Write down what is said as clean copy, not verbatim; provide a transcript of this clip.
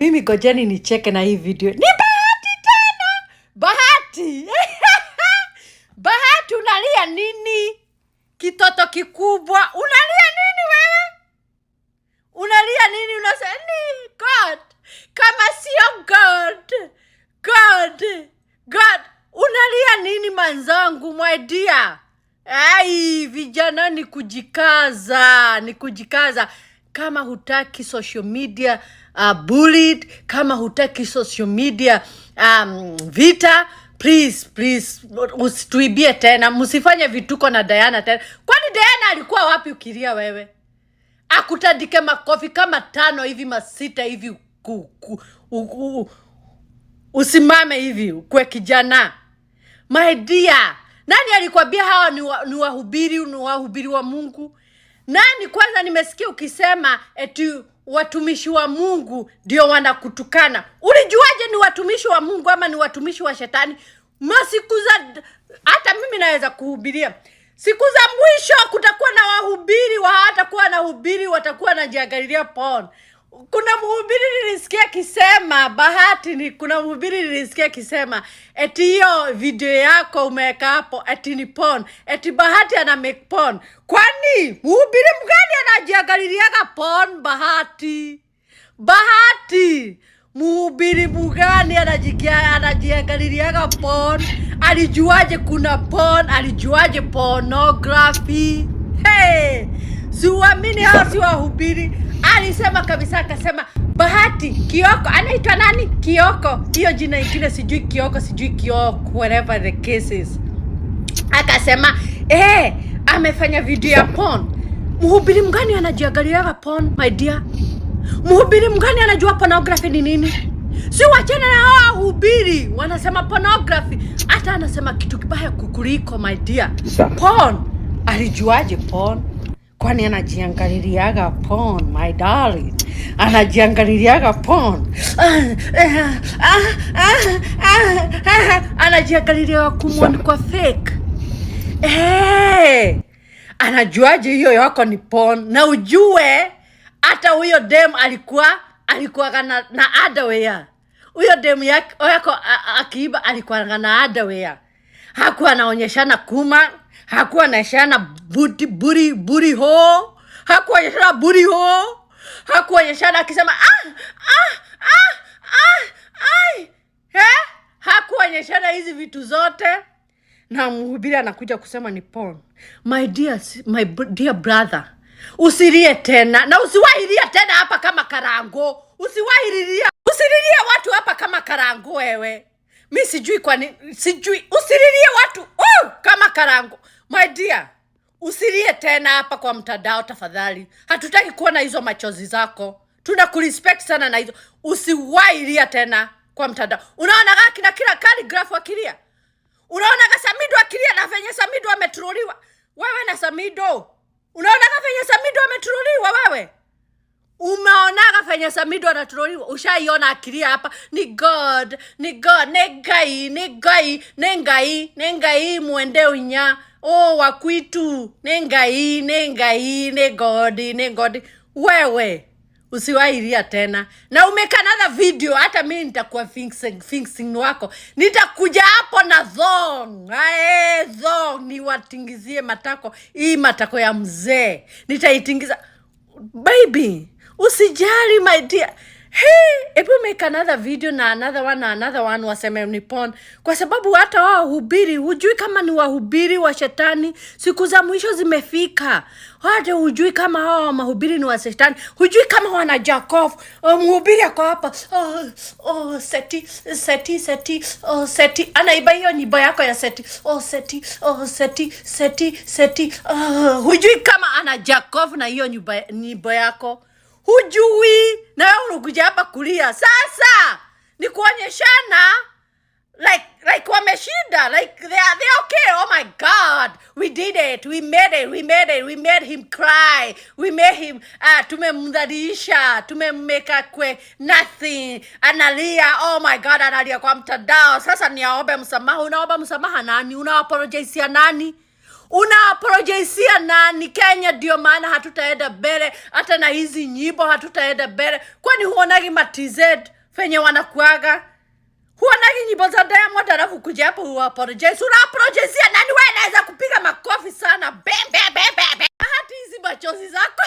Mimi gojeni nicheke na hii video. Ni Bahati tena. Bahati. Bahati, unalia nini? Kitoto kikubwa. Unalia nini wewe? Unalia nini? Unasema ni God. Kama sio God. God. God. Unalia nini manzangu, my dear? Ai, vijana ni kujikaza, ni kujikaza. Kama hutaki social media bullied, kama hutaki social media vita, please please usituibie tena, msifanye vituko na Diana tena. Kwani Diana alikuwa wapi ukilia wewe? Akutandike makofi kama tano hivi, masita hivi, usimame hivi kwe kijana. My dear, nani alikwambia hawa ni wahubiri, ni wahubiri wa Mungu? Nani kwanza nimesikia ukisema eti watumishi wa Mungu ndio wanakutukana. Ulijuaje ni watumishi wa Mungu ama ni watumishi wa shetani? Masiku za hata mimi naweza kuhubiria. Siku za mwisho kutakuwa na wahubiri wa hatakuwa na hubiri, watakuwa wanajiangalilia porn. Kuna mhubiri nilisikia akisema, Bahati ni kuna mhubiri nilisikia akisema eti hiyo video yako umeweka hapo eti ni porn, eti Bahati ana make porn. Kwani mhubiri mgani anajiangaliliaga porn? Bahati, Bahati, mhubiri mgani anajiangaliliaga porn? Alijuaje kuna porn? Alijuaje pornography? Hey, siuamini hao si wahubiri. Alisema kabisa, akasema Bahati Kioko, anaitwa nani? Kioko, hiyo jina ingine sijui, Kioko sijui Kioko, whatever the case is. Akasema amefanya video ya porn. Mhubiri mgani anajiangaliaga porn, my dear? Mhubiri mgani anajua pornography ni nini? Si wachana na hawa wahubiri wanasema pornography, hata anasema kitu kibaya kukuliko, my dear. Porn, alijuaje porn? Kwani anajiangaliliaga porn, my darling? Anajiangaliliaga porn. Ah, ah, ah, ah, ah, ah. Anajiangaliliaga kumwoni kwa fake. Hey, anajuaje hiyo yako ni porn? Na ujue hata huyo dem alikuwa na underwear. Huyo dem yako akiiba alikuwa na underwear. Hakuwa anaonyeshana kuma, hakuwa anaonyeshana buti buri buri ho, hakuwa anaonyeshana buri ho, hakuwa anaonyeshana akisema ah ah ah ah ai, eh? Hakuonyeshana hizi vitu zote na mhubiri anakuja kusema ni porn. My dear, my dear brother, usilie tena na usiwahilia tena hapa kama karango, usiwahililia, usililie watu hapa kama karango wewe. Mi sijui kwani, sijui, usililie watu kama karango. My dear, usilie tena hapa kwa mtandao tafadhali. Hatutaki kuona hizo machozi zako, tuna kurespect sana na hizo. Usiwahi tena kwa mtandao. Unaona kina kila Khaligraph akilia, unaonaga Samido akilia na venye Samido ametroliwa. Wewe na Samido, unaonaga venye Samido ametroliwa wewe? Umeonaga venye Samido anatroliwa? Ushaiona akilia hapa? Ni God, ni God, ni Ngai, ni Ngai, ni Ngai, ni Ngai mwende unya oh wakwitu, ni Ngai, ni Ngai, ni God, ni God. Wewe usiwailia tena na umeka another video, hata mi nitakuwa fixing, fixing wako, nitakuja hapo na thong. Ae, thong niwatingizie matako, hii matako ya mzee nitaitingiza. Baby, usijali my dear. Hey, ebu make another video na another one na another one, waseme ni porn, kwa sababu hata wao wahubiri hujui kama ni wahubiri wa shetani. Siku za mwisho zimefika, hata hujui kama hawa mahubiri ni wa shetani, hujui kama wana jack-off. Oh, mhubiri ako hapa, oh, seti seti seti, oh, seti, anaiba hiyo nyimbo yako ya seti, oh, seti, oh, seti seti seti, oh, hujui kama ana jack-off na hiyo nyimbo yako hujui, na wewe unakuja hapa kulia. Sasa ni kuonyeshana like wameshinda, like they are okay. Oh my God, we did it, we made it, we made it, we made him cry, we made him tumemdhalilisha, tumemmeka kwe nothing, analia. Oh my God, analia kwa mtandao. Sasa ni aombe msamaha. Unaomba msamaha nani? Una apologize ya nani? Una apologizia nani? Kenya ndio maana hatutaenda mbele, hata na hizi nyimbo hatutaenda mbele. Kwani huonagi maTZ venye wanakuaga? Huonagi nyimbo za Diamond alafu kuja hapo uapologize? Una apologizia nani? Wewe naweza kupiga makofi sana. Be, be, be, be, be. Hati hizi machozi zako.